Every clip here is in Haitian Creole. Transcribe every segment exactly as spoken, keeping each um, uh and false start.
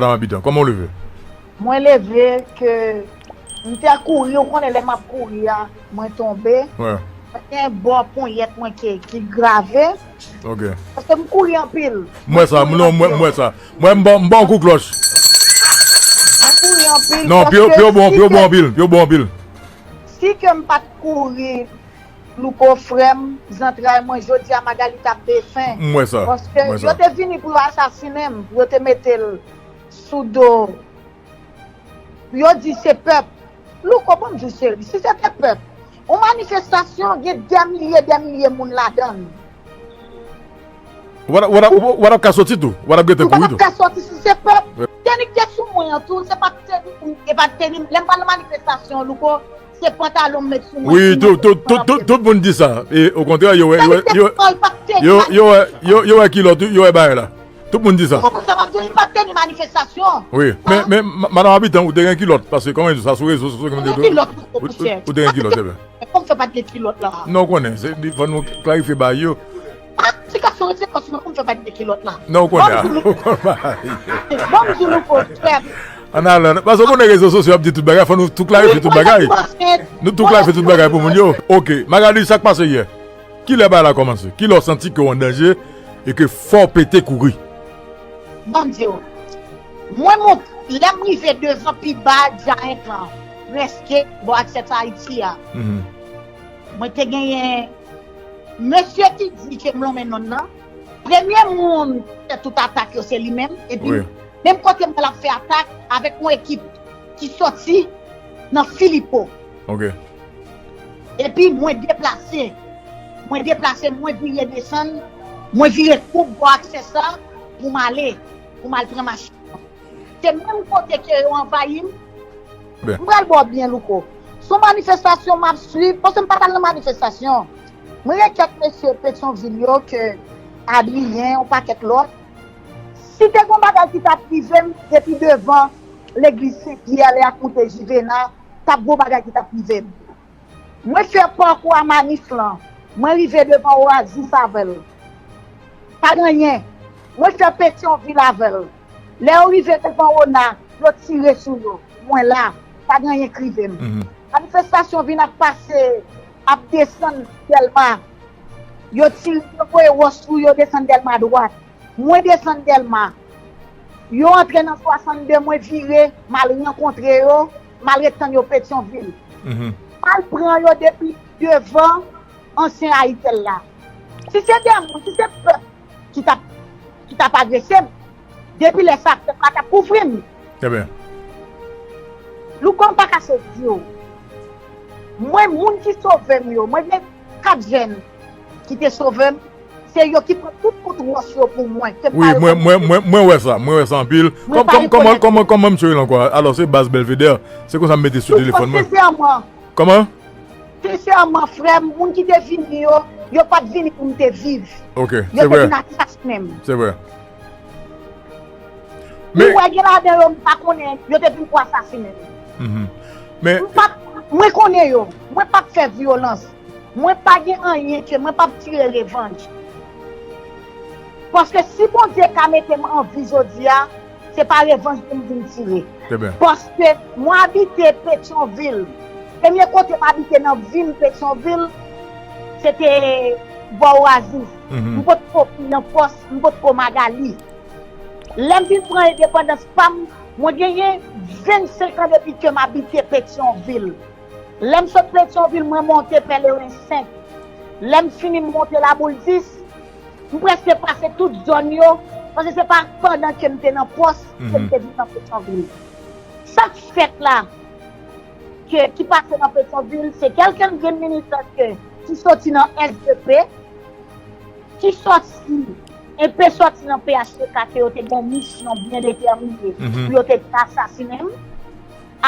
Madan Habitant, kòman w leve? Mwen leve ke m te kouri, ou konnen lè m ap kouri a, mwen tonbe. Mwen gen bò ponyèt mwen ki, ki grave. Ok. Paske m kouri anpil. M wè sa, non, mwen, m wè sa. Mwen, m ba, m ba w kou klòch. Mwen kouri anpil. Non, pye, pye w bon, pye w bon anpil, pye w bon anpil. Si ke m pa t kouri, Louko, frè m, zantray mwen, jodi a Magali t ap defen. M wè sa. Paske yo te vini pou yo asasinen m, pou yo te mete l sou do. Yo di se pèp. Louko, ban m di w, cheri, si se te pèp, yon manifestasyon gen dè milye, dè milye moun ladan l. Ou pa t ap ka soti tou. Ou pa t ap gentan kouri tou. Ou pa t ap ka soti si se pèp. Tenik te sou mwen an tou, se pa t tenik, e pa t tenik. Lè m pral nan manifestasyon, Louko, se pantalon m met sou mwen. Wi, tout, tout, tout, tout, tout moun di sa. E, okontrè, yo wè, yo wè, yo, yo, yo wè, yo, yo wè kilòt, yo wè bagay la. Tout moun di sa. Ou konprann sa m ap di w, li pa t tenik manifestasyon. Wi, men, men, ma-, Madan Habitant, ou te gen kilòt, paske kòman di sa sou rezo sosyo, kòman di, ou, ou, ou te gen kilòt, e byen. Kòman fè pa t gen kilòt la? Non, ou konnen, se, fò nou klarifye bagay yo. Klarifikasyon, se kòman fè pa t gen kilòt la? Non, ou konnen, ou konn bagay yo. Ban m di nou kontrè. Ann ale, paske ou konnen rezo sosyo ap di tout bagay, fò nou tou klarifye tout bagay. Nou tou klarifye tout bagay pou moun yo. Ok, Magali, sa k pase yè? Kilè bagay la kòmanse? Kilè w santi ke w an danje e ke fò w pete kouri? Ban m di w, mwen mont, lè m rive devan pi ba Giant lan, prèske bò Access Haïti a, mwen te genyen mesye ki di ke m lonmen nonm nan. Premye moun ki fè tout atak yo, se li menm. Epi, menm kote m al ap fè atak avèk yon ekip ki soti nan Filipo. Ok. Epi mwen deplase. Mwen deplase, mwen vire desann. Mwen vire koub bò Access la pou m ale, pou m al pran machin nan. Se menm kote ke yo anvayi m. M pral ba w byen, Louko. Se yon manifestasyon m ap swiv, paske m pa t al nan manifestasyon. Mwen gen kèk mesye Petyonvil yo, ke Adrien, yon pakèt lòt. Si te gen yon bagay ki t ap rive m depi devan legliz Sen Pyè, lè y ap moute Jivena, t ap gen yon bagay ki t ap rive m. Mwen fè pakou a Manif lan. Mwen rive devan Oasis avè l. Pa gen anyen. Mwen fè Petyonvil avè l. Lè yo rive devan Ona, yo tire sou yo. Mwen la. Pa gen anyen k rive m. Manifestasyon vin ap pase, ap desann Dèlma. Yo tire, yo voye wòch sou yo, desann Dèlma dwat. Mwen desann Dèlma. Yo antre nan swasannde, mwen vire, m al rankontre yo, m al ret tann yo Petyonvil. M al pran yo depi devan ansyen Ayitel la. Si se de moun, si se pèp ki t ap, ki t ap agrese m, depi lè sa, pèp la t ap kouvri m. Louko, m pa kache di w. Mwen, moun ki sove m yo, mwen gen kat jèn ki te sove m. Se yo ki pran tout kout wòch yo pou mwen. Wi, mwen, mwen, mwen, mwen wè sa. Mwen wè sa anpil. Kòman, kòman, kòman, kòman misye rele ankò? Alò, se baz Belvedere. Se konsa m mete sou telefòn mwen. Sensèman. Kòman? Sensèman, frè m, moun ki te vini yo, yo pa t vini pou m te viv. Ok, se vre. Yo te vin asasinen m. Se vre. Ou wè gen ladan yo m pa konnen, yo te vin pou asasinen m. Men, m pa, mwen konnen yo. Mwen p ap fè vyolans. Mwen pa gen anyen ke mwen p ap tire revanj. Paske si Bondye ka mete m an vi jodi a, se pa revanj pou m vin tire. Paske mwen abite Petyonvil. Premye kote m abite nan vi m Petyonvil, se te bò Oasis. M potko nan pòs, m potko Magali. Lè m vin pran endepandans pa m, mwen genyen vennsenk an depi ke m abite Petyonvil. Lè m sot Petyonvil, mwen monte Pèleren senk. Lè m fini, m monte Laboul dis. M prèske pase tout zòn yo, paske se pa pandan ke m te nan pòs ke m te vin nan Petyonvil. Sa k fèt la, ke, ki pase nan Petyonvil, se kèlke grenn militan ke, ki soti nan S D P, ki soti, e pe soti nan P H T K, ke yo te gen misyon byen detèmine pou yo te asasinen m,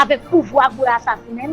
avèk pouvwa pou yo asasinen m.